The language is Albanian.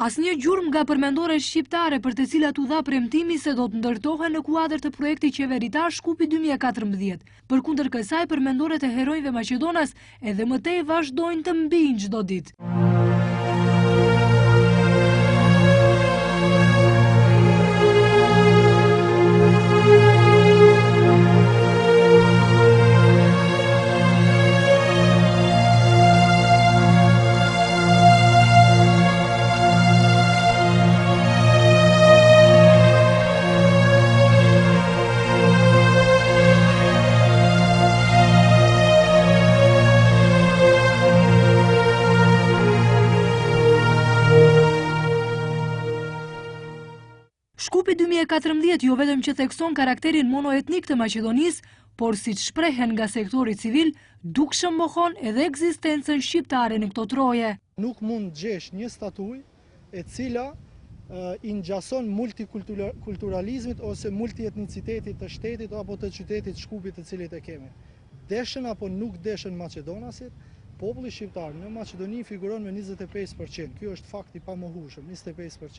Asnjë gjurmë nga përmendoret shqiptare për të cilat u dha premtimi se do të ndërtohen në kuadër të projektit qeveritar Shkupi 2014. Përkundër kësaj, përmendoret e heronjve maqedonas edhe më tej vazhdojnë të mbijnë çdo ditë. Shkupi 2014 jo vetëm që thekson karakterin monoetnik të Maqedonisë, por siç shprehen nga sektori civil, dukshëm mohon edhe ekzistencën shqiptare në këto troje. Nuk mund të gjesh një statujë e cila i ngjason multikulturalizmit ose multietnicitetit të shtetit apo të qytetit Shkupit të cilit e kemi. Deshën apo nuk deshën maqedonasit, populli shqiptar në Maqedoni figuron me 25%. Ky është fakt i pamohueshëm, 25%.